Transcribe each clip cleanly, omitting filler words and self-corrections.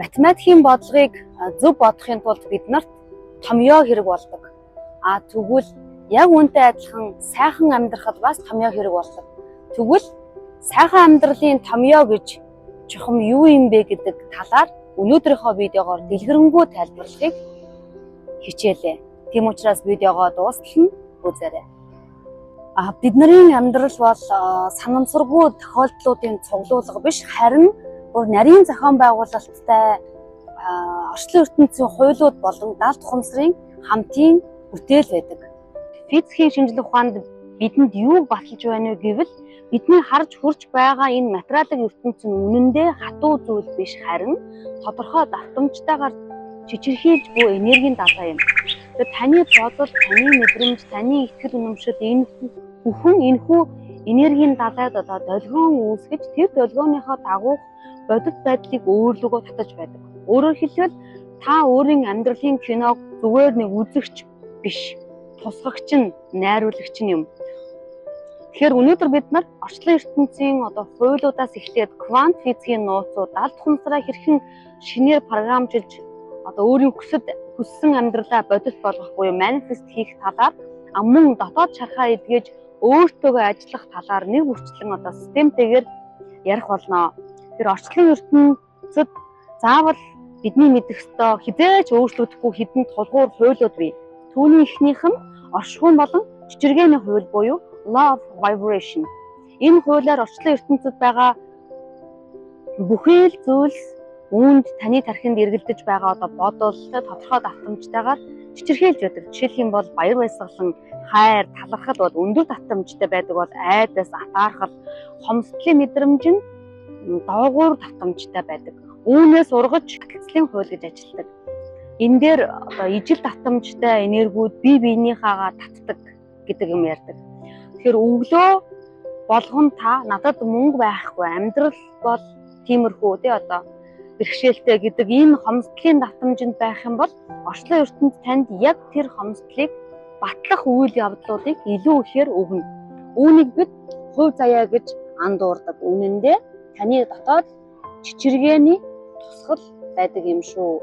Математикийн бодлогыг зөв бодохын тулд бид нарт томьёо хэрэг болдог. А тэгвэл яг үүнтэй адилхан сайхан амьдрахад бас томьёо хэрэг болдог. Тэгвэл сайхан амьдралын томьёо гэж чухам юу юм бэ гэдэг талаар өнөөдрийнхөө видеогоор дэлгэрэнгүй тайлбарлахыг хичээлээ. Тийм учраас видеогоо дуустал нь үзээрэй. А бидний амьдрал бол санамсаргүй тохиолдлуудын цуглуулга биш, харин бүр нарийн зохион байгуулалттай орчлон ертөнцийн хуйлууд болон далд ухамсарын хамтын бүтээл байдаг. Физикийн шинжлэх ухаанд бидэнд юу баталж байна вэ гэвэл бидний харж хүрч байгаа энэ материалын ертөнц нь үнэндээ хатуу зүйл биш, харин тодорхой давтамжтайгаар чичирхийлж буй энергийн далай юм. Тэгэхээр таны бодол, таны мэдрэмж, таны итгэл үнэмшил энэ бүхэн энэхүү энергийн далайд одоо долгион үүсгэж, тэр долгионыхоо дагуух бодит байдлыг өөрлөгөө татаж байдаг. Өөрөөр хэлбэл, та өөрийн амьдралын киног зүгээр нэг үзэгч биш, тусгагч нь, найруулагч нь юм. Тэгэхээр өнөөдөр бид нар орчлон ертөнцийн одоо хуйлуудаас эхлээд квант физикийн нууцууд, далд ухамсараа хэрхэн шинээр програмжилж одоо өөрийн хүссэн амьдралаа бодит болгох буюу манифест хийх талаар, мөн дотоод шархаа эдгэж өөртөөгөө ажиллах талаар нэг бүрчлэн одоо системтэйгээр ярих болно. Тэр орчлон ертөнцид заавал бидний мэдэх ёстой хэзээ ч өөрчлөгдөхгүй хэдэн тулгуур хуйлууд бий. Түүний эхнийх нь оршихуун болон чичиргээний хууль буюу law of vibration. Энэ хуулиар орчлон ертөнцид байгаа бүхий л зүйлс үүнд таны тархинд эргэлдэж байгаа одоо бодол, тодорхой давтамжтайгаар чичирхийлж байдаг. Жишээлх юм бол баяр баясгалан, хайр, талархал бол өндөр давтамжтай байдаг бол айдас, атаархал, хомсдлын мэдрэмж нь доогуур давтамжтай байдаг. Үүнээс ургаж таталцлын хууль гэж ажилладаг. Энэ дээр одоо ижил давтамжтай энергиуд бие биенийхээгаа татдаг гэдэг юм ярьдаг. Тэгэхээр өглөө болгон та надад мөнгө байхгүй, амьдрал бол тиймэрхүү тий одоо бэрхшээлтэй гэдэг ийм хомсдлын давтамжинд байх юм бол орчлон ертөнц танд яг тэр хомсдлыг батлах үйл явдлуудыг илүү ихээр өгнө. Үүнийг бид хувь заяа гэж андуурдаг. Үнэн дээр таны дотоод чичиргээний тусгал байдаг юм шүү.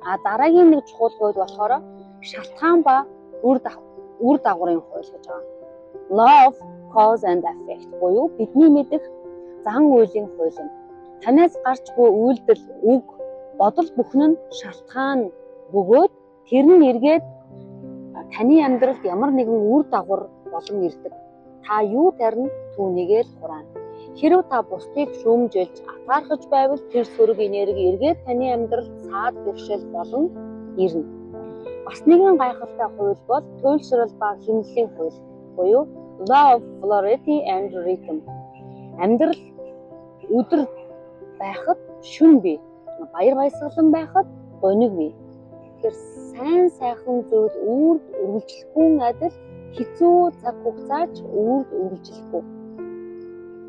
А дараагийн нэг чухал хууль болохоор шалтгаан ба үр дагаврын хууль гэж байгаа. Law of cause and effect буюу бидний мэдэх зан үйлийн хууль юм. Танаас гарч буй үйлдэл, үг, бодол бүхэн нь шалтгаан бөгөөд тэр нь эргээд таны амьдралд ямар нэгэн үр дагавар болон ирдэг. Та юу тарина, түүнийгээ л хураана. Хэрв та бусдыг шүүмжилж, атаархаж байвал тэр сөрөг энерги эргээд таны амьдралд саад бэрхшээл болон ирнэ. Бас нэгэн гайхалтай хууль бол туйлшрал ба хэмнэлийн хууль буюу law of polarity and rhythm. Амьдрал өдөр байхад шөнө бий. Баяр баясгалан байхад гуниг бий. Тэгэхээр сайн сайхан зүйл үүрд үргэлжлэхгүй адил хэцүү цаг хугацаач үүрд үргэлжлэхгүй.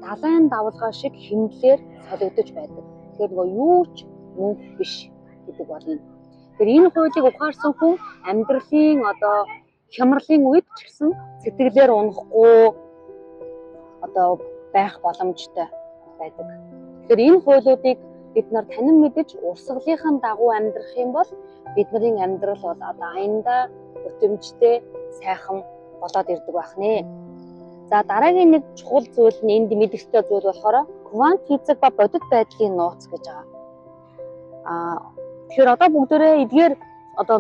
Далайн давалгаа шиг хэмнэлээр солигдож байдаг. Тэгэхээр нөгөө юу ч мөнх биш гэдэг болно. Тэгэхээр энэ хуулийг ухаарсан хүн амьдралын одоо хямралын үед ч гэсэн сэтгэлээр унахгүй одоо байх боломжтой байдаг. Тэгэхээр энэ хуулиудыг бид нар танин мэдэж урсгалынхаа дагуу амьдрах юм бол бидний амьдрал бол одоо аяндаа бүтэмжтэй, сайхан болоод ирдэг байх нэ. За, дараагийн нэг чухал зүйл нь энд мэдэх ёстой зүйл болохоор квант физик ба бодит байдлын нууц гэж байгаа. Тэгэхээр одоо бүгдээрээ эдгээр одоо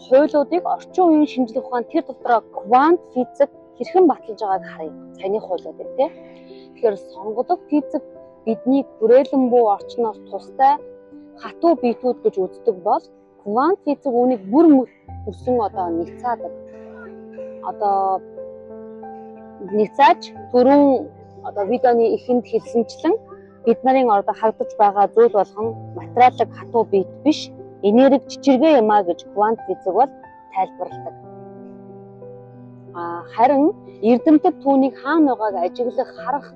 хуулиудыг орчин үеийн шинжлэх ухаан тэр дотроо квант физик хэрхэн баталж байгааг харъя. Саяны хуулиудыг, тий. Тэгэхээр сонгодог физик бидний хүрээлэн буй орчноос тустай хатуу биетүүд гэж үздэг бол квант физик үүнийг бүр мөсөн одоо няцаадаг. Одоо няцааж түрүүн одоо видеоны эхэнд хэлсэнчлэн бид нарын одоо харагдаж байгаа зүйл болгон материалын хатуу биет биш, энерги чичиргээ юм а гэж квант физик бол тайлбарладаг. А харин эрдэмтэд түүнийг хаана байгааг ажиглах, харах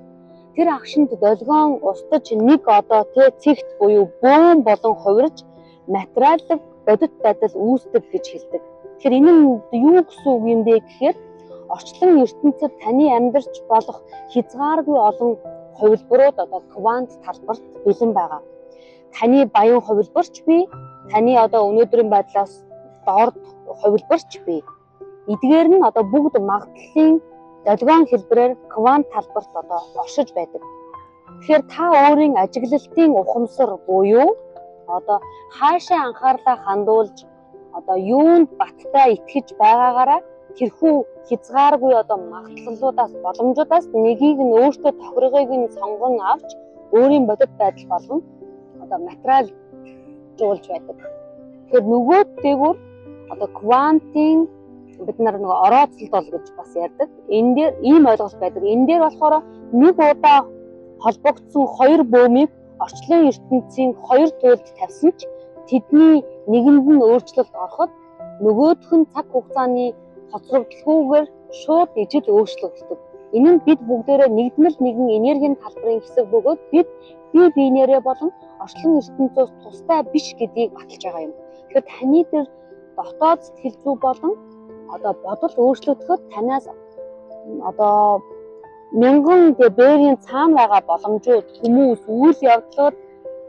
тэр агшинд долгион устж нэг одоо тэ цэгт буюу бөөн болон хувирж материалын бодит байдал үүсдэг гэж хэлдэг. Тэгэхээр энэ нь юу гэсэн үг юм бэ гэхээр орчлон ертөнцид таны амьдарч болох хязгааргүй олон хувилбарууд одоо квант талбарт бэлэн байгаа. Таны баян хувилбарч бий, таны одоо өнөөдрийн байдлаас дорд хувилбарч бий. Эдгээр нь одоо бүгд магадлалын долгион хэлбэрээр квант талбарт одоо оршиж байдаг. Тэгэхээр та өөрийн ажиглалтын ухамсар буюу одоо хаашаа анхаарлаа хандуулж одоо юунд баттай итгэж байгаагаараа тэрхүү хязгааргүй одоо магадлалуудаас, боломжуудаас нэгийг нь өөртөө тохиргыг нь сонгон авч өөрийн бодит байдал болгон одоо материалжуулж байдаг. Тэгэхээр нөгөө дээгүүр одоо квантын бид нар нөгөө орооцолдол гэж бас ярьдаг. Энэ дээр ийм ойлголт байдаг. Энэ дээр болохоор нэг удаа холбогдсон хоёр бөөмийг орчлон ертөнцийн хоёр туйлд тавьсан ч тэдний нэгэнд нь өөрчлөлт ороход нөгөөх нь цаг хугацааны хоцрогдолгүйгээр шууд ижил өөрчлөгддөг. Энэ нь бид бүгдээрээ нэгдмэл нэгэн энергийн талбарын хэсэг бөгөөд бид бие биенээрээ болон орчлон ертөнцөөс тустай биш гэдгийг баталж байгаа юм. Тэгэхээр таны дээр дотоод сэтгэл зүй болон одоо бодол өөрчлөгдөхөд танаас одоо мянган бээрийн цаана байгаа боломжууд, хүмүүс, үйл явдлууд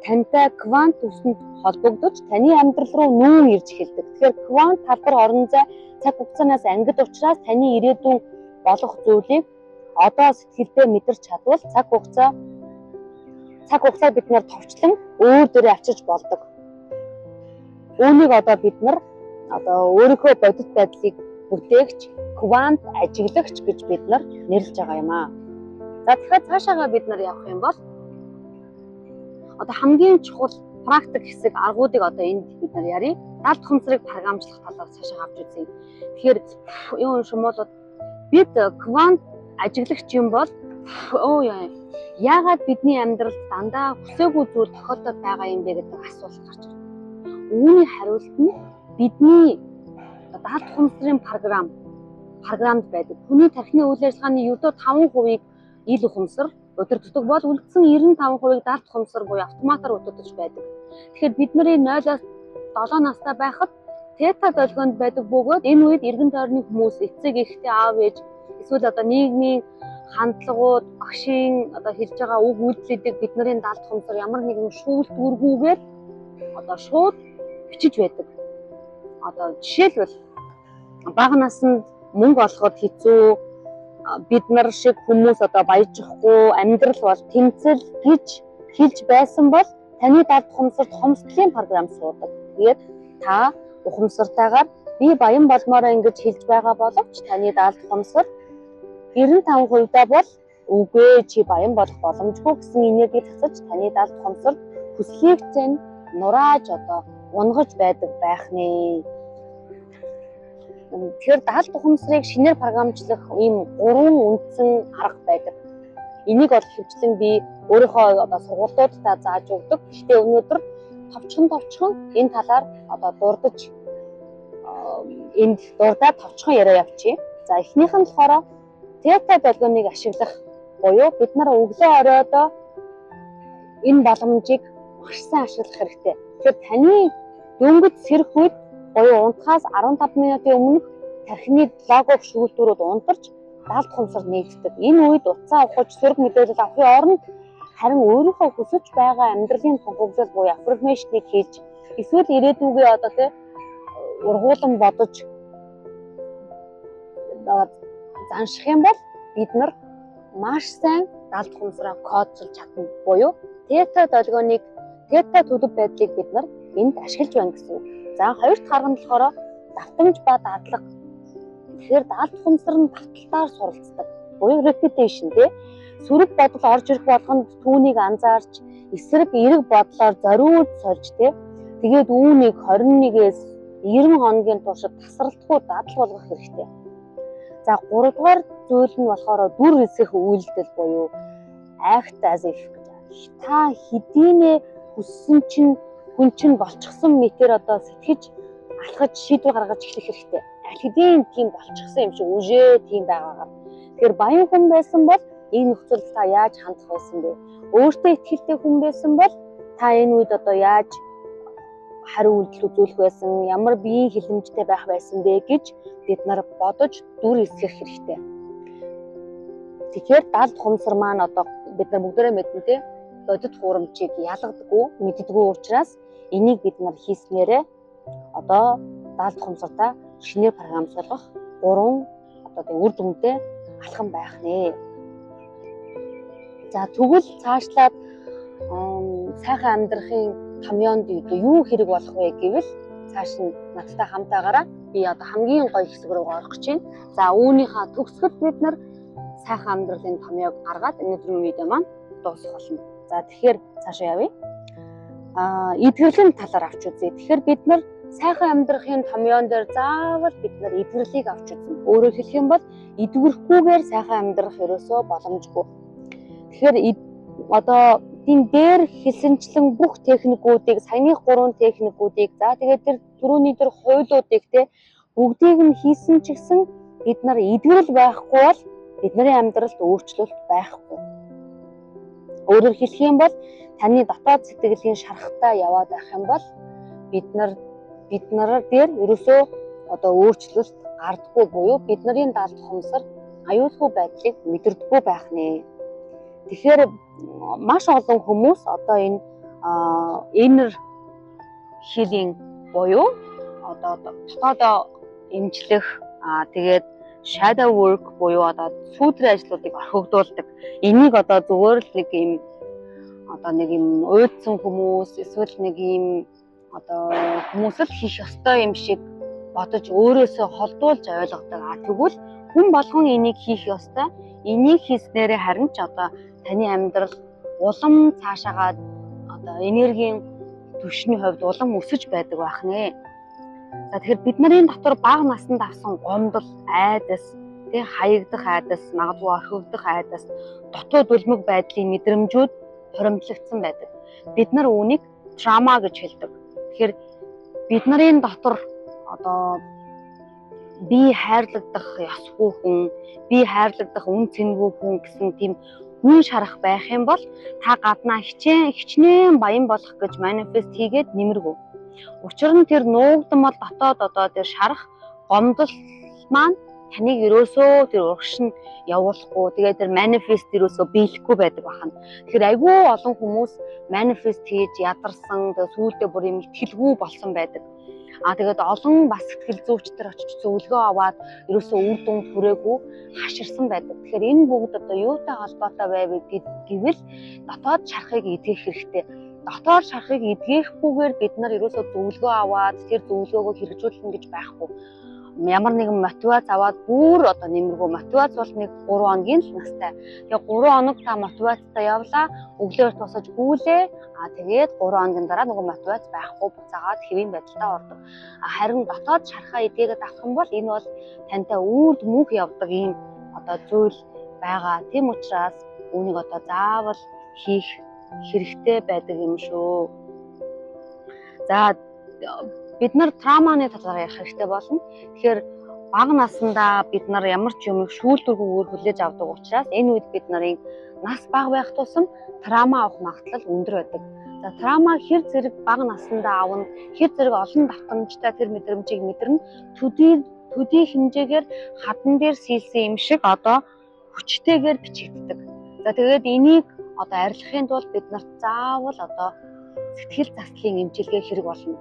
тантай квант түвшинд холбогдож таны амьдрал руу нүүн ирж эхэлдэг. Тэгэхээр квант талбар орон зай цаг хугацаанаас ангид учраас таны ирээдүйн болох зүйлийг одоо сэтгэлдээ мэдэрч чадвал цаг хугацааг бид нар товчлон өөр дээрээ авчирч болдог. Үүнийг одоо бид нар одоо өөрийнхөө бодит байдлыг бүтээгч, квант ажиглагч гэж бид нар нэрлэж байгаа юм аа. За тэгэхээр цаашаагаа бид нар явах юм бол одоо хамгийн чухал практик хэсэг аргуудыг одоо энд бид нар ярив. Далд ухамсарыг програмчлах талаар цаашаа авч үзье. Тэгэхээр юу юм шумуулууд бид квант ажиглагч юм бол яагаад бидний амьдралд дандаа хүсээгүй зүйл тохиолдоод байгаа юм бэ гэдэг асуулт гарч ирнэ. Үүний хариулт нь бидний далд ухамсарын програмд байдаг. Хүний тархины үйл ажиллагааны ердөө 5%-ийг ил ухамсар удирддаг бол үлдсэн 95%-ийг далд ухамсар буюу автоматар удирдах байдаг. Тэгэхээр бид нарын 0-аас 7 настай байхад тета долгионд байдаг бөгөөд энэ үед эргэн тойрны хүмүүс, эцэг эхтэй, аав ээж эсвэл одоо нийгмийн хандлагууд, багшийн одоо хэлж байгаа үг үйлдэлүүдийг бид нарын далд ухамсар ямар нэгэн шүүлтгүүргүйгээр одоо шууд бичиж байдаг. Одоо жишээлбэл бага наснд мөнгө олоход хэцүү, бид нар шиг хүмүүс одоо баяжихгүй, амьдрал бол тэмцэл гэж хэлж байсан бол таны далд ухамсарт хомсдлын програм суудаг. Тэгээд та ухамсартайгаар би баян болмоороо ингэж хэлж байгаа боловч таны далд ухамсар 95% бол үгүй чи баян болох боломжгүй гэсэн энергийг цацаж таны далд ухамсарт хүслийг чинь нурааж одоо унгаж байдаг байх нэ. Тэгэхээр далд ухамсарыг шинээр програмчлах ийм гурван үндсэн арга байдаг. Энийг бол хөвчлэн би өөрийнхөө одоо сургуулиудаа зааж өгдөг. Гэхдээ өнөөдөр товчхон энэ талаар одоо дурдж энд дурдаад товчхон яриа явчих. За эхнийх нь болохоор тета долгионыг ашиглах буюу бид нар өглөө оройдоо энэ боломжийг маш сайн ашиглах хэрэгтэй. Тэгэхээр таны дөнгөж сэрэх үед буюу унтахаас 15 минутын өмнөх тархины лого шүүлтүүрүүд унтарч далд ухамсар нэгддэг. Энэ үед утсаа ухаж сөрөг мэдээлэл авахын оронд харин өөрийнхөө хүсэж байгаа амьдралын тунхаглал буюу affirmation-ыг хийж эсвэл ирээдүгээ одоо тий ургуулan бодож занших юм бол бид нар маш сайн далд ухамсараа кодчилж чадна. Буюу тета долгионыг, тета төлөв байдлыг бид нар энд ашиглаж байна гэсэн үг. За хоёр дахь арга нь болохоор давтамж ба дадлага. Тэгэхээр далд ухамсар нь давталтаар суралцдаг. Буюу repetition тий. Сөрөг бодол орж ирэх болгонд түүнийг анзаарч эсрэг эерэг бодлоор зориулж сольж тий. Тэгээд үүнийг 21-ээс 90 хоногийн туршид тасралтгүй дадал болгох хэрэгтэй. За гуравдугаар зүйл нь болохоор дүр эсэх үйлдэл буюу act as if гэж. Та хэдийнэ хүссэн чинь хүн чинь болчихсон мэтэр одоо сэтгэж алхаж шийдвэр гаргаж эхлэх хэрэгтэй. Аль хэдийн тийм болчихсон юм шиг үжээ тийм байгаагаар. Тэгэхээр баян хүн байсан бол энэ нөхцөлд та яаж хандах байсан бэ? Өөртөө ихтэй хүн байсан бол та энэ үед одоо яаж хариу үйлдэл үзүүлэх байсан, ямар биеийн хилэмжтэй байх байсан бэ гэж бид нар бодож дүр эсгэх хэрэгтэй. Тэгэхээр далд ухамсар маань одоо бид нар бүгдээрээ мэднэ тий. бодит хуурамчийг ялгадаггүй, мэддэггүй учраас энийг бид нар хийснээрээ одоо даалт ухамсартаа шинээр програм суулгах 3 одоо тэг үр дүнтэй алхам байх нэ. За тэгвэл цаашлаад сайхан амьдрахын томьёонд юу хэрэг болох вэ гэвэл цааш нь надтай хамтаагаараа би одоо хамгийн гоё хэсэг рүү орох гэж байна. За үүнийхээ төгсгөл бид нар сайхан амьдралын томьёог гаргаад өнөөдрийн видео маань дуусах болно. За тэгэхээр цаашаа явъя. Эдгэрлийн талаар авч үзье. Тэгэхээр бид нар сайхан амьдрахын томьёон дээр заавал бид нар эдгэрлийг авч үзнэ. Өөрөөр хэлэх юм бол эдгэрхгүйгээр сайхан амьдрах ерөөсөө боломжгүй. Тэгэхээр одоо энэ дээр хэлсэнчлэн бүх техникүүдийг, саяных 3 техникүүдийг, за тэгээд тэр түрүүний тэр хуйлуудыг те бүгдийг нь хийсэн ч гэсэн бид нар эдгэрэл байхгүй бол бидний амьдралд өөрчлөлт байхгүй. Өөрөөр хэлэх юм бол таны дотоод сэтгэлийн шарахтай яваад байх юм бол бид нар дээр ерөөсөө одоо өөрчлөлт гардаггүй буюу бидний далд ухамсар аюулгүй байдлыг мэдэрдэггүй байх нэ. Тэгэхээр маш олон хүмүүс одоо энэ inner healing буюу одоо дотоодоо эмчлэх, тэгээд shadow work буюу одоо сүүдрийн ажлуудыг орхигдуулдаг. Энийг одоо зүгээр л нэг юм одоо нэг юм уйдсан хүмүүс эсвэл нэг юм одоо хүмүүс л хийх ёстой юм шиг бодож өөрөөсөө холдуулж ойлгодог. Тэгвэл хүн болгон энийг хийх ёстой. Энийг хийснээрээ харин ч одоо таны амьдрал улам цаашаагаа одоо энергийн түвшний хувьд улам өсөж байдаг байх нэ. За тэгэхээр бид нарын дотор бага наснд авсан гомдол, айдас, тэг хаягдах айдас, магадгүй орхигдох айдас, дутуу дүлмэг байдлын мэдрэмжүүд хуримтлагдсан байдаг. Бид нар үүнийг трама гэж хэлдэг. Тэгэхээр бид нарын дотор одоо би хайрлагдах ёсгүй хүн, би хайрлагдах үн цэнгүй хүн гэсэн тийм хүн шарах байх юм бол та гаднаа хичнээн баян болох гэж манифест хийгээд нэмэргүй. Учир нь тэр нуугдмал дотоод одоо тэр шарах гомдол маань таныг ерөөсөө тэр урагш нь явуулахгүй, тэгээд тэр манифест ерөөсөө биелэхгүй байдаг байна. Тэгэхээр айгүй олон хүмүүс манифест хийж ядарсан, тэгээд сүүлдээ бүр юм итгэлгүй болсон байдаг. Тэгээд олон бас сэтгэл зүйчдэр очиж зөвлөгөө аваад ерөөсөө үр дүнд хүрээгүй хаширсан байдаг. Тэгэхээр энэ бүгд одоо юутай холбоотой байв гэвэл дотоод шарахыг эдгэх хэрэгтэй. Дотоод шарахыг эдгэхгүйгээр бид нар ерөөсөө зөвлөгөө аваад тэр зөвлөгөөгөө хэрэгжүүлнэ гэж байхгүй. Ямар нэгэн мотивац аваад бүр одоо нэмэргүй. Мотивац бол нэг 3 хоногийн л настай. Тэгээ 3 хоног та мотивацтай явлаа, өглөөр тусаж гүйлээ. Тэгээд 3 хоногийн дараа нөгөө мотивац байхгүй буцаагаад хэвийн байдалтай ордог. Харин дотоод шархаа эдгээгээд авах юм бол энэ бол тантай үрд мөнх явдаг ийм одоо зүйл байгаа. Тийм учраас үүнийг одоо заавал хийх хэрэгтэй байдаг юм шүү. За бид нар травманы талаар ярих хэрэгтэй болно. Тэгэхээр бага насндаа бид нар ямар ч юмыг шүүлтүүргүйгээр хүлээж авдаг учраас энэ үед бид нарын нас бага байх тусам трама авах магадлал өндөр байдаг. За трама хэр зэрэг бага насндаа авна, хэр зэрэг олон давтамжтай тэр мэдрэмжийг мэдэрнэ. Төдий хэмжээгээр хадан дээр сийлсэн юм шиг одоо хүчтэйгээр бичигддэг. За тэгээд энийг одоо арилгахын тулд бид нарт заавал одоо сэтгэл заслын эмчилгээ хэрэг болно.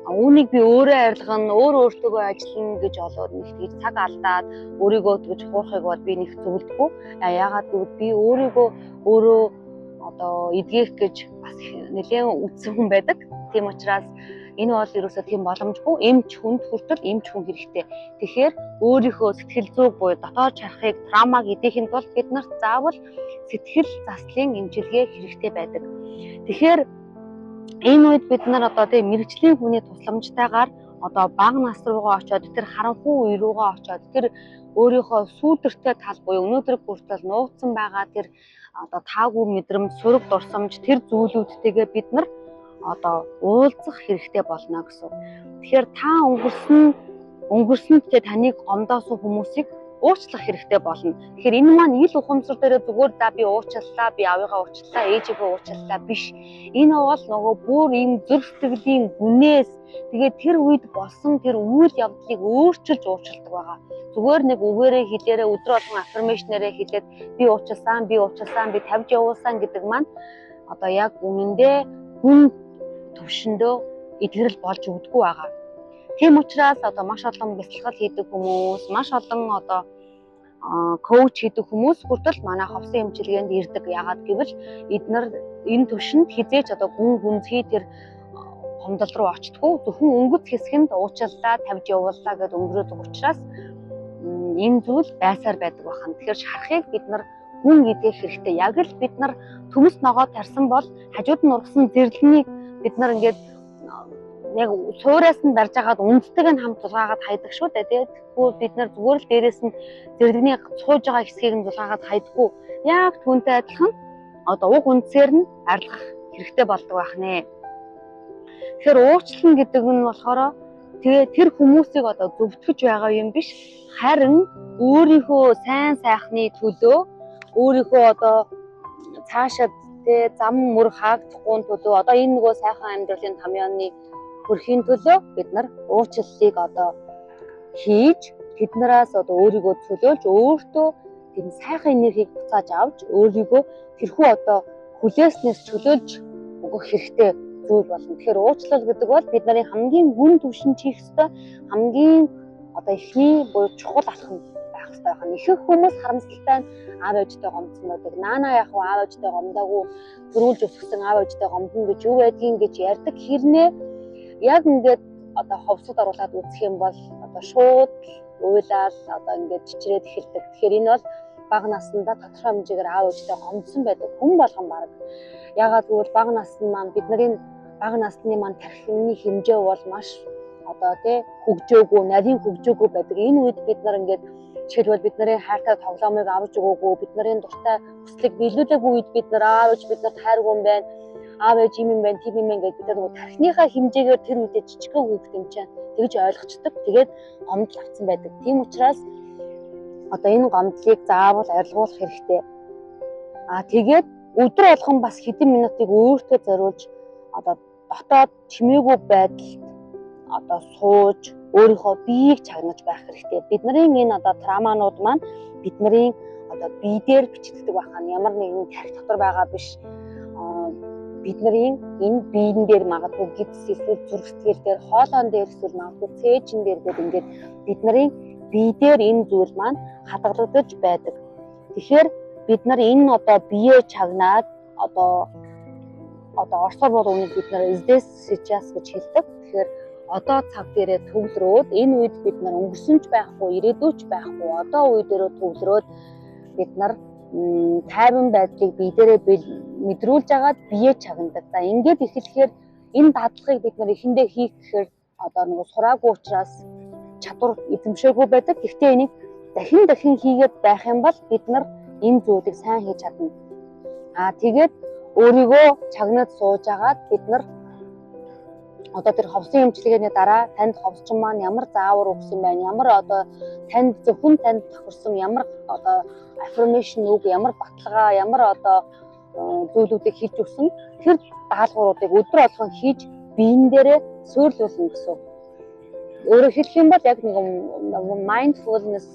Үүнийг би өөрөө арилгана, өөртөөгөө ажиллана гэж олоод нэг тэгж цаг алдаад өөрийгөө тэгж хуурахыг бол би нэг зөвлөдөггүй. Яагаад гэвэл би өөрийгөө өөрөө одоо эдгэх гэж бас нэлээд үтсэн хүн байдаг. Тийм учраас энэ бол ерөөсөө тийм боломжгүй. Эмч хүнд хүртэл эмч хүн хэрэгтэй. Тэгэхээр өөрийнхөө сэтгэл зүйг буюу дотоод чархыг, травмаг эдэхийн тулд бид нарт заавал сэтгэл заслын эмчилгээ хэрэгтэй байдаг. Тэгэхээр энэ үед бид нар одоо тийм мэргэжлийн хүний тусламжтайгаар одоо бага нас руугаа очиод тэр харанхуй үе рүүгээ очиод тэр өөрийнхөө сүүдэртэй тал буюу өнөөдөр хүртэл нууцсан байгаа тэр одоо таагүй мэдрэмж, сөрөг дурсамж тэр зүйлүүдтэйгээ бид нар одоо уулзах хэрэгтэй болно гэсэн. Тэгэхээр та өнгөрсөнд таныг гомдоосон хүмүүсийг уучлах хэрэгтэй болно. Тэгэхээр энэ маань ил ухамсар дээрээ зүгээр за би уучлалаа, би аавыгаа уучлалаа, ээжийгээ уучлалаа биш. Энэ бол нөгөө бүр ийм зүрх сэтгэлийн гүнээс тэгээд тэр үед болсон тэр үйл явдлыг өөрчилж уучлалдаг байгаа. Зүгээр нэг үгээрээ хэлээрээ өдөр болгон аффирмейшнээрээ хэлээд би уучлсан, би уучлсан, би тавьж явуулсан гэдэг маань одоо яг үнэндээ гүн төвшөндөө эдгэрэл болж өгдөггүй байгаа. Тийм учраас одоо маш олон бясалгал хийдэг хүмүүс, маш олон одоо коуч хийдэг хүмүүс хүртэл манай ховсын эмчилгээнд ирдэг. Яагаад гэвэл эднэр энэ төвшөнд хэзээ ч одоо гүн гүнзгий тэр гомдол руу очдоггүй. Зөвхөн өнгөц хэсгэнд уучлалаа, тавьж явууллаа гэдээ өнгөрөөдөг учраас энэ зүйл байсаар байдаг байна. Тэгэхээр шарахыг бид нар гүн идэх хэрэгтэй. Яг л бид нар төмөс ногоо тарьсан бол хажууд нь ургасан зэрлэнийг бид нар ингээд яг суураас нь барьж агаад үндэстэг нь хамт зулгаагаад хайдаг шүү дээ. Тэгэхгүй бид нар зүгээр л дээрээс нь зэрлэгний сууж байгаа хэсгийг нь зулгаагаад хайдаггүй. Яг түүнтэй адилхан одоо уг үндсээр нь арилгах хэрэгтэй болдог байх нэ. Тэгэхээр уучлал гэдэг нь болохоор тэгээ тэр хүмүүсийг одоо зөвтгөж байгаа юм биш. Харин өөрийнхөө сайн сайхны төлөө, өөрийнхөө одоо цаашаад тэ зам мөр хаагдахгүй төлөө, одоо энэ нөгөө сайхан амьдралын томьёоны хүрэхийн төлөө бид нар уучлалыг одоо хийж, тэднээс одоо өөрийгөө цөлөөлж, өөртөө тийм сайхан энергийг буцааж авч, өөрийгөө тэрхүү одоо хүлээснээс чөлөөлж өгөх хэрэгтэй зүйл болно. Тэгэхээр уучлал гэдэг бол бид нарын хамгийн гүн түвшинд хийх ёстой хамгийн одоо эхний буюу чухал алхам байх ёстой байна. Ихэнх хүмүүс харамсалтай нь аав ээжтэй гомдсон байдаг. Наана яг аав ээжтэй гомдоогүй, төрүүлж өсгсөн аав ээжтэй гомдно гэж юу байдгийг гэж ярьдаг хэрнээ яг ингээд одоо ховсод оруулаад үзэх юм бол одоо шууд уйлал одоо ингээд чичрээд эхэлдэг. Тэгэхээр энэ бол бага наснда тодорхой хэмжээгээр аав ээжтэй гомдсон байдаг хүн болгон баг. Яагаад гэвэл бага насны маань бидний бага насны маань тархины хэмжээ бол маш одоо тий хөгжөөгүй, нарийн хөгжөөгүй байдаг. Энэ үед бид нар ингээд жишээлбэл бид нарын хайртай тоглоомыг авч өгөөгүй, бид нарын дуртай хүслийг биелүүлээгүй үед бид нар аав ээж бид нарт хайргүй юм байна, аав ээж юм юм байна, тийм юм байна гэж бид нар нөгөө тархиныхаа хэмжээгээр тэр үедээ жижигхэн хүүхэд юм чинь тэгж ойлгочдөг. Тэгээд гомдол авсан байдаг. Тийм учраас одоо энэ гомдлыг заавал арилгуулах хэрэгтэй. Аа тэгээд өдөр болгон бас хэдэн минутыг өөртөө зориулж одоо дотоод чимээгүй байдалд одоо сууж өөрийнхөө биеийг чагнаж байх хэрэгтэй. Бидний энэ одоо травманууд маань бидний одоо бие дээр бичигддэг байх нь ямар нэгэн тархи дотор байгаа биш. Бидний энэ биен дээр магадгүй гидс эсвэл зүрх сэтгэл дээр, хоолойн дээр эсвэл магадгүй цээжин дээр гэдэг ингээд бидний бие дээр энэ зүйл маань хадгалагдаж байдаг. Тэгэхээр бид нар энэ одоо биеэ чагнаад одоо орсоор бол үүнийг бид нар здесь сейчас гэж хэлдэг. Тэгэхээр одоо цаг дээрээ төвлөрөөд энэ үед бид нар өнгөрсөн ч байхгүй, ирээдүйч байхгүй, одоо үе дээрээ төвлөрөөд бид нар тайван байдлыг бие дээрээ мэдрүүлж агаад биеэ чагнадаг. За ингээд эхлэхээр энэ дадлагыг бид нар эхэндээ хийх гэхээр одоо нөгөө сураагүй учраас чадвар эзэмшээгүй байдаг. Гэхдээ энийг дахин дахин хийгээд байх юм бол бид нар энэ зүйлийг сайн хийж чадна. Аа тэгээд өөрийгөө чагнаад сууж агаад бид нар одоо тэр ховсын эмчилгээний дараа танд ховсчин маань ямар заавар өгсөн байна, ямар одоо танд зөвхөн танд тохирсон ямар одоо affirmation үг, ямар баталгаа, ямар одоо зүйлүүдийг хийж өгсөн тэр даалгавруудыг өдөр болгон хийж биен дээрээ суйрлуулна гэсэн үг. Өөрөөр хэлэх юм бол яг нэг mindfulness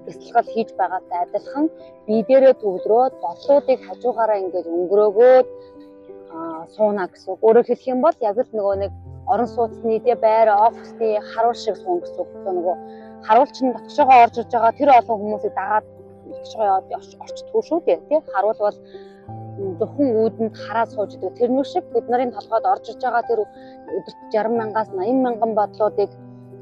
бясалгал хийж байгаатай адилхан бие дээрээ төвлөрөөд бодлуудыг хажуугаараа ингэж өнгөрөөгөөд сууна гэсэн үг. Өөрөөр хэлэх юм бол яг л нөгөө нэг орон сууцны тэ байр офисны харуул шиг суун гэсэн үг. Нөгөө харуулч нь дотгошоогоо орж ирж байгаа тэр олон хүмүүсийг дагаад дотгошоогоо яваад орчдгоо шүү дээ. Тэ харуул бол зөвхөн үүдэнд хараад сууж идэг. Тэрнүү шиг бид нарын толгойд орж ирж байгаа тэр өдөрт 60 мянгаас 80 мянган бодлуудыг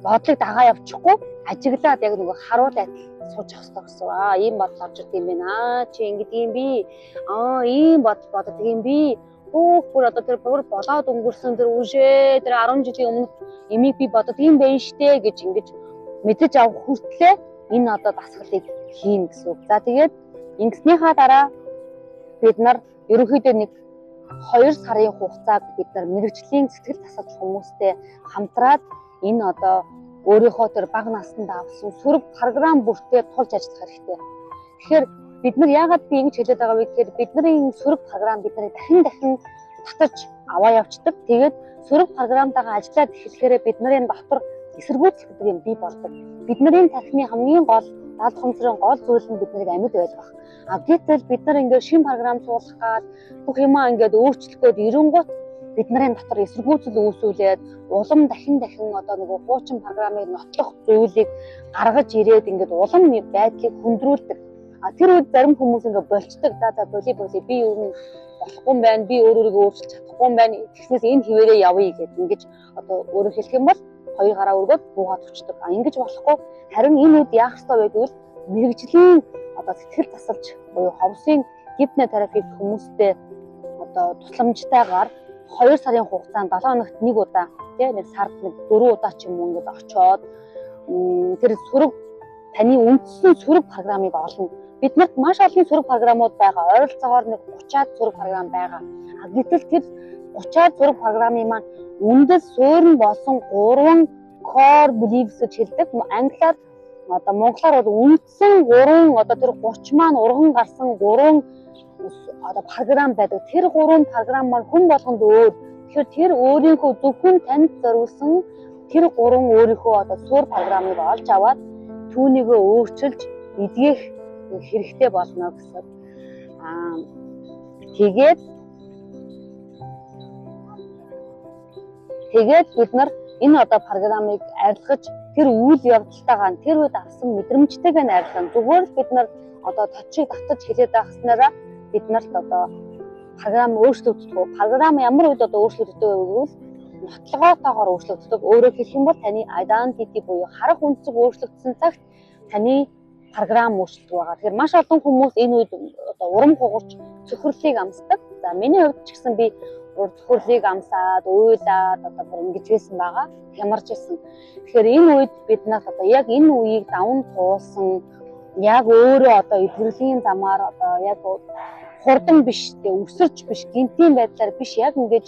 бодлыг дагаа явчихгүй ажиглаад яг нөгөө харуул адил сууж явах хэрэгтэй гэсэн. Аа ийм бодол орж ирд юм байна. Аа чи ингэдэг юм би. Аа ийм бодол боддог юм би. Хөөх бүр одоо тэр бүр болоод өнгөрсөн тэр үшээ тэр 10 жилийн өмнө эмийг би бодод юм байна штэ гэж ингэж мэдэж авах хүртлээ энэ одоо дасгалыг хийн гэсэн үг. За тэгээд ингэснийхаа дараа бид нар ерөнхийдөө нэг 2 сарын хугацааг бид нар мэрэгжлийн сэтгэл тасалж хүмүүстэй хамтраад энэ одоо өөрийнхөө тэр бага наснд авсан сөрөг програм бүртээ тулж ажиллах хэрэгтэй. Тэгэхээр бид нар яагаад би ингэж хэлээд байгаа вэ гэхээр бидний сөрөг програм бид нарыг дахин дахин татаж аваа явцдаг. Тэгээд сөрөг програмтайгаа ажиллаад эхлэхээр бидний дотор эсэргүүцэл гэдэг юм бий болдог. Бидний тархины хамгийн гол Даалт ухамсарын гол зүйл нь бид нарыг амьд байлгах. А гэтэл бид нар ингээд шинэ програм суулгах гал бүх юмаа ингээд өөрчлөх гээд ирэнгүүт бид нарын дотор эсэргүүцэл үүсүүлээд улам дахин дахин одоо нөгөө хуучин програмыг нотлох зүйлийг гаргаж ирээд ингээд улам байдлыг хүндрүүлдэг. А тэр үед зарим хүмүүс ингээд болцдог. За за, боли боли, би юу нь болохгүй юм байна. Би өөр өөрийгөө өөрчилж чадахгүй юм байна. Тэгснээс энэ хэвээрээ явъя гэд ингэж одоо өөрөөр хэлэх юм бол хоёр гараа өргөөд буугаад өчтдөг. А ингэж болохгүй, харин энэ үед яах ёстой вэ гэвэл мэргэжлийн одоо сэтгэл засалж буюу ховсын гипнотерапевт хүмүүстэй одоо тусламжтайгаар 2 сарын хугацаанд 7 хоногт нэг удаа, тий, нэг сард нэг 4 удаа ч юм уу ингэж очоод тэр сөрөг, таны үндсэн сөрөг програмыг олно. Бид нарт маш олон сөрөг програмууд байгаа. Ойролцоогоор нэг 30-аад сөрөг програм байгаа. А гэтэл тэр 30-аад сөрөг програмын маань үндэс суурь нь болсон гурван core beliefs гэж хэлдэг. Англиар, одоо монголоор бол үндсэн гурван, одоо тэр 30 маань урган гарсан гурван одоо програм байдаг. Тэр гурван програм маань хүн болгонд өөр. Тэгэхээр тэр өөрийнхөө зөвхөн танд зориулсан тэр гурван өөрийнхөө одоо суурь програмыг олж аваад түүнийгөө өөрчилж эдгэх хэрэгтэй болно гэсэн. Аа тэгээд бид нар энэ одоо програмыг арилгаж, тэр үйл явдалтайгаа, тэр үед авсан мэдрэмжтэйгээ нь арилгана. Зүгээр л бид нар одоо точийг давтаж хэлээд байхснараа бид нарт одоо програм өөрчлөгддөг. Програм ямар үед одоо өөрчлөгддөг вэ гэвэл нотлогоотойгоор өөрчлөгддөг. Өөрөөр хэлэх юм бол таны identity буюу харах өнцөг өөрчлөгдсөн цагт таны програм өөрчлөгддөг байгаа. Тэгэхээр маш олон хүмүүс энэ үед одоо урам хугарч цөхрлийг амсдаг. За, миний хувьд ч гэсэн би цөхрлийг амсаад, уйлаад одоо бүр ингэж байсан байгаа. Хямарч ирсэн. Тэгэхээр энэ үед бид нар одоо яг энэ үеийг даван туулсан, яг өөрөө одоо эдгэрлийн замаар одоо яг хурдан биш, тэгээ өсөж биш, гэнэтийн байдлаар биш, яг ингэж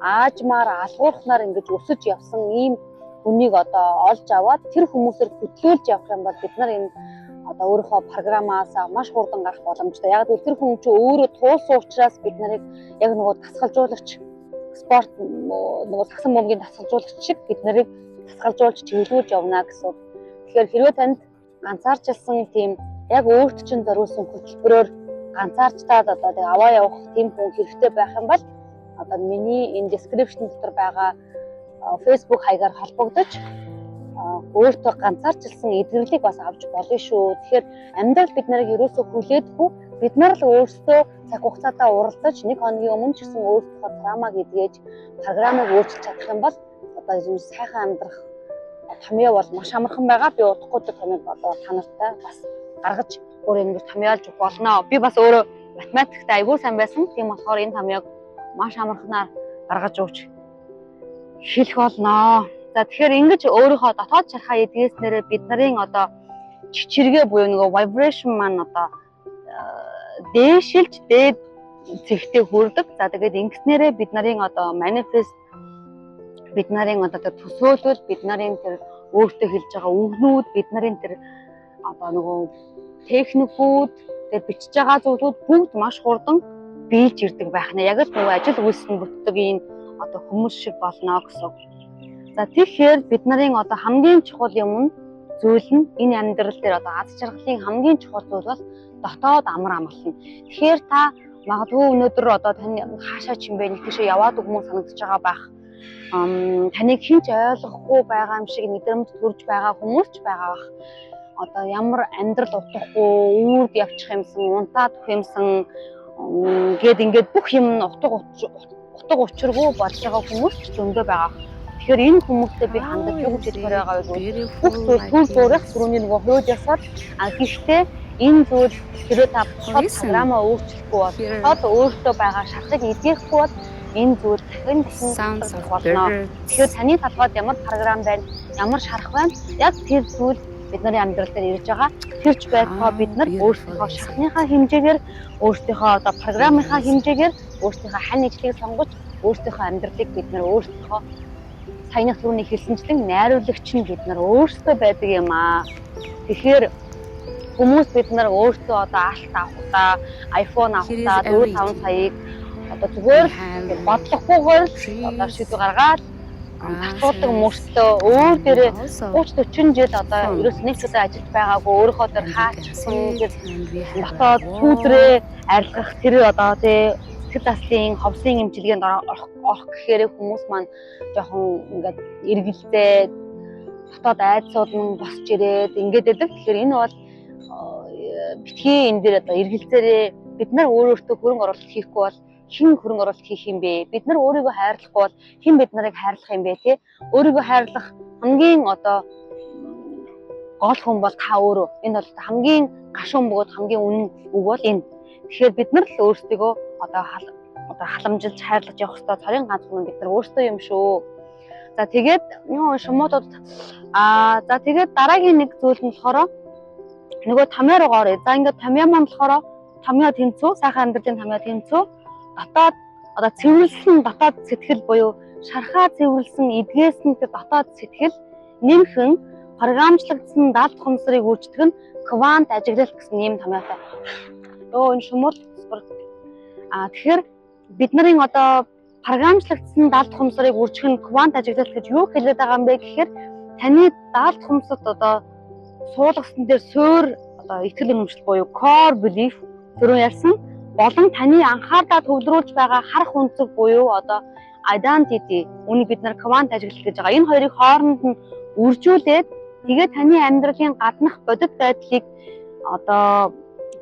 аажмаар алгуурхнаар ингэж өсөж явсан ийм хүнийг одоо олж аваад тэр хүмүүсээр хөтлөөлж явах юм бол бид нар энэ одоо өөрийнхөө програмаас маш хурдан гарах боломжтой. Яг гэвэл тэр хүн чинь өөрөө туулсан учраас бид нарыг яг нөгөө дасгалжуулагч, спорт нөгөө сагсан бөмбөгийн дасгалжуулагч шиг бид нарыг дасгалжуулж, чиглүүлж явна гэсэн. Тэгэхээр хэрвээ танд ганцаарчилсан тийм яг өөрт чинь зориулсан хөтөлбөрөөр ганцаарчтаад одоо тэг аваа явах тийм хүн хэрэгтэй байх юм бол одоо миний энэ description дотор байгаа Facebook хаягаар холбогдож өөртөө ганцаарчилсан эдгэрлийг бас авч болно шүү. Тэгэхээр амьдрал бид нарыг ерөөсөө хүлээдэггүй, бид нар л өөрсдөө цаг хугацаатаа уралдаж, нэг хоногийн өмнө ч гэсэн өөрсдийнхөө trauma г эдгэж, програмыг өөрчилж чадах юм бол одоо юм сайхан амьдрах томьёо бол маш амархан байгаа. Би удахгүй тэр томьёог одоо та нартай бас гаргаж, өөр ингэж томьёолж өгөх болно. Би бас өөрөө математикт айгүй сайн байсан. Тийм болохоор энэ томьёог маш амарханаар гаргаж өгч хэлэх болно. За, тэгэхээр ингэж өөрийнхөө дотоод шархаа эдгээснээрээ бид нарын одоо чичиргээ буюу нөгөө vibration маань одоо дээшилж дээд цэгтээ хүрдэг. За, тэгээд ингэснээрээ бид нарын одоо manifest, бид нарын одоо тэр төсөөлөл, бид нарын тэр өөртөө хэлж байгаа үгнүүд, бид нарын тэр одоо нөгөө техникүүд, тэр бичиж байгаа зүйлүүд бүгд маш хурдан биелж ирдэг байх нь. Яг л нөгөө ажил үйлс нь бүтдэг ийм одоо хүмүүс шиг болно гэсэн. За, тэгэхээр бид нарын одоо хамгийн чухал юм нь, зүйл нь энэ амьдрал дээр одоо аз жаргалын хамгийн чухал зүйл бол дотоод амар амгалан. Тэгэхээр та магадгүй өнөөдөр одоо тань хаашаа ч юм бэ, нэг тийшээ яваад хүмүүс санагдаж байгаа байх. Таныг хэн ч ойлгохгүй байгаа юм шиг мэдрэмж төрж байгаа хүмүүс ч байгаа бах. Одоо ямар амьдрал утгагүй, үүрд явчих юмсан, унтаад өгөх юмсан гээд ингээд бүх юм нь утга учиргүй болж байгаа хүмүүс ч зөндөө байгаа. Тэгэхээр энэ хүмүүстэй би хандаж юу гэж хэлмээр байгаа вэ гэвэл бүх зүйл түр зуурах түрүүний нөгөө хууль ёсоор, а гэхдээ энэ зүйл хэрвээ та бусад програмаа өөрчлөхгүй бол, бусад өөртөө байгаа шархыг эдгэхгүй бол энэ зүйл дахин дахин болно. Тэгэхээр таны толгойд ямар програм байна, ямар шарх байна, яг тэр зүйл бид нарын амьдрал дээр ирж байгаа. Тэр ч байтугай бид нар өөрсдийнхөө шархныхаа хэмжээгээр, өөрсдийнхөө одоо програмынхаа хэмжээгээр өөрсдийнхөө хань ижлийг сонгож, өөрсдийнхөө амьдралыг бид нар өөрсдийнхөө саяных түрүүний хэлсэнчлэн найруулагч нь бид нар өөрсдөө байдаг юм аа. Тэгэхээр хүмүүс бид нар өөрсдөө одоо алт авахдаа, iPhone авахдаа 4 5 саяыг одоо зүгээр бодлогохгүйгээр л одоо шийдвэр гаргаад зарцуулдаг мөртлөө өөр дээрээ 30 40 жил одоо ерөөс нэг ч удаа ажиллаж байгаагүй, өөрийнхөө дээр хаачсан тэр дотоод пүүдрээ арилгах тэр одоо тий сэтгэл заслын ховсын эмчилгээнд орох гэхээр хүмүүс маань жоохон ингээд эргэлзээ, дотоод айдсууд нь босч ирээд ингээд байдаг. Тэгэхээр энэ бол битгий энэ дээр одоо эргэлзээрээ. Бид нар өөр өөртөө хөрөнгө оруулалт хийхгүй бол хэн хөрөнгө оруулалт хийх юм бэ? Бид нар өөрийгөө хайрлахгүй бол хэн бид нарыг хайрлах юм бэ, тий? Өөрийгөө хайрлах хамгийн одоо гол хүн бол та өөрөө. Энэ бол хамгийн гашуун бөгөөд хамгийн үнэн үг бол энэ. Тэгэхээр бид нар л өөрсдийгөө одоо халамжилж хайрлаж явах ёстой цорын ганц хүн бид нар өөрсдөө юм шүү. За тэгээд шумуудад за тэгээд дараагийн нэг зүйл нь болохоор нөгөө томьёо руу оръё. За ингээд томьёо маань болохоор томьёо тэнцүү, сайхан амьдралын томьёо тэнцүү, дотоод одоо цэвэрлсэн дотоод сэтгэл буюу шархаа цэвэрлсэн эдгээсэн тэр дотоод сэтгэл нэмхэн програмчлагдсан далд ухамсарыг үйлчлэх нь квант ажиглалт гэсэн ийм томьёотой. Энэ шумуул тэгэхээр бид нарын одоо програмчлагдсан далд ухамсарыг үржих нь квант ажиглалт гэж юу хэлээд байгаа юм бэ гэхээр таны далд ухамсарт одоо суулгасан дээр суур одоо итгэл үнэмшил буюу core belief түрүүн ярьсан болон таны анхаарлаа төвлөрүүлж байгаа харах өнцөг буюу одоо identity, үүнийг бид нар квант ажиглалт гэж байгаа. Энэ хоёрыг хооронд нь үржүүлээд тэгээд таны амьдралын гаднах бодит байдлыг одоо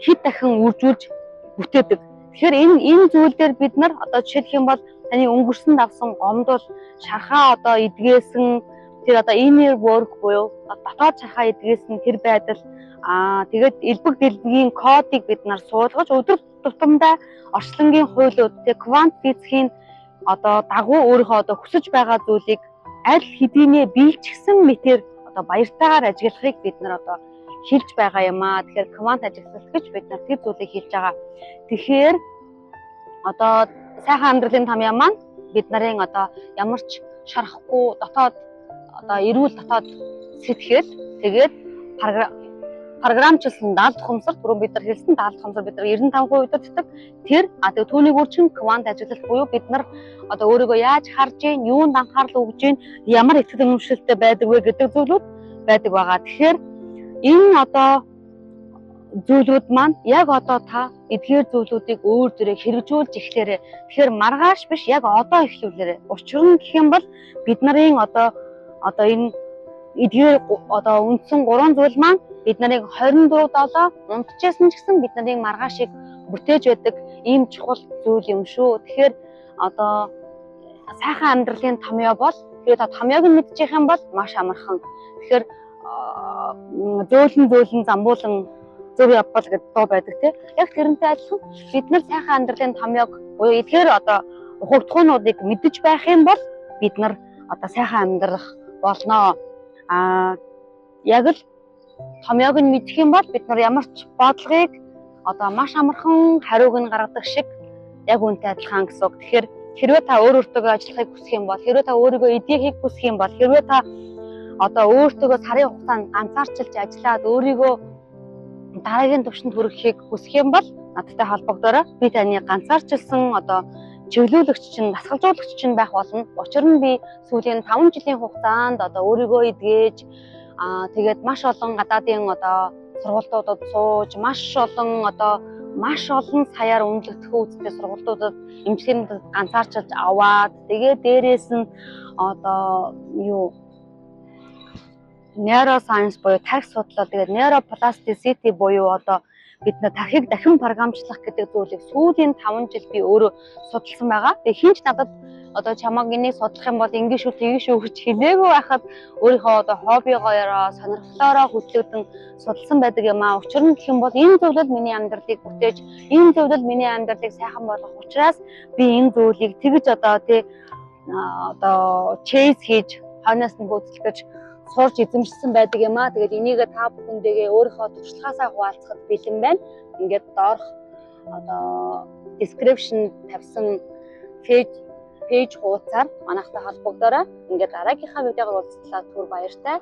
хэд дахин үржүүлж бүтээдэг. Тэгэхээр энэ зүйл дээр бид нар одоо жишээлх юм бол таны өнгөрсөн давсан гомдол, шархаа одоо эдгээсэн тэр одоо inner work буюу дотоод шархаа эдгээсэн тэр байдал, тэгээд элбэг дэлбэгийн кодыг бид нар суулгаж өдөр тутамдаа орчлонгийн хуулиуд тэг квант физикийн одоо дагуу өөрийнхөө одоо хүсэж байгаа зүйлийг аль хэдийнэ биелчихсэн мэтэр одоо баяртайгаар ажиглахыг бид нар одоо хэлж байгаа юм аа. Тэгэхээр квант ажиглалт гэж бид нар тэр зүйлийг хэлж байгаа. Тэгэхээр одоо сайхан амьдралын томьёо маань бид нарын одоо ямар ч шарахгүй дотоод одоо эрүүл дотоод сэтгэл, тэгээд програмчлсан далд ухамсар, түрүүн бид нар хэлсэн далд ухамсар бид нар 95% удирддаг. Тэр тэгээд түүнийг үржин квант ажиглалт буюу бид нар одоо өөрийгөө яаж харж гин, юунд анхаарал өгж гин, ямар итгэл үнэмшилтэй байдаг вэ гэдэг зүйлүүд байдаг байгаа. Тэгэхээр энэ одоо зүйлүүд маань яг одоо та эдгээр зүйлүүдийг өөр дээрээ хэрэгжүүлж эхлээрэй. Тэгэхээр маргааш биш, яг одоо эхлүүлээрэй. Учир нь гэх юм бол бид нарын одоо энэ эдгээр одоо үндсэн гурван зүйл маань бид нарыг 24/7 унтчихсан ч гэсэн бид нарыг маргаашийг бүтээж байдаг ийм чухал зүйл юм шүү. Тэгэхээр одоо сайхан амьдралын томьёо бол тэгээд та томьёог нь мэдчих юм бол маш амархан. Тэгэхээр зөөлөн зөөлөн замбуулан зөв явбал гэдэг дуу байдаг тий. Яг тэрнтэй адилхан бид нар сайхан амьдралын томьёог буюу эдгээр одоо ухагдахуунуудыг мэдэж байх юм бол бид нар одоо сайхан амьдрах болно. Яг л томьёог нь мэдэх юм бол бид нар ямар ч бодлогыг одоо маш амархан хариуг нь гаргадаг шиг яг үнтэй адилхан гэсэн үг. Тэгэхээр хэрвээ та өөр өөртөө ажиллахыг хүсэх юм бол, хэрвээ та өөрийгөө эдгэхийг хүсэх юм бол, хэрвээ та одоо өөртөө сарын хугацаанд ганцаарчилж ажиллаад өөрийгөө дараагийн түвшинд хүрэхийг хүсэх юм бол надтай холбогдоорой. Би таны ганцаарчилсан одоо чиглүүлэгч чинь, дасгалжуулагч чинь байх болно. Учир нь би сүүлийн 5 жилийн хугацаанд одоо өөрийгөө эдгэж, тэгээд маш олон гадаадын одоо сургалтуудад сууж, маш олон саяар үнэлэгдэх үүстэй сургалтуудад эмчилгээнд ганцаарчилж аваад, тэгээд дээрээс нь одоо юу neuroscience буюу тархи судлал, тэгээд neuroplasticity буюу одоо бид нар тархийг дахин програмчлах гэдэг зүйлийг сүүлийн 5 жил би өөрөө судалсан байгаа. Тэгээ хинч надад одоо чамаг энийг судлах юм бол ингэ шүү, тэгэн шүү гэж хэлээгүй байхад өөрийнхөө одоо хоббигоороо, сонирхлоороо хөтлөгдөн судалсан байдаг юм аа. Учир нь гэх юм бол энэ зүйл миний амьдралыг бүтээж, энэ зүйл миний амьдралыг сайхан болгох учраас би энэ зүйлийг тэгж одоо тий одоо чейз хийж хойноос нь гүйцэтгэх гэж сурч эзэмшсэн байдаг юм аа. Тэгээд энийг та бүхэндээ өөрийнхөө туршлагаасаа хуваалцахад бэлэн байна. Ингээд доорх одоо description тавьсан пэйж хуудасаар манайхтай холбогдоорой. Ингээд дараагийнхаа видеогоор уулзлаа. Түр баяртай.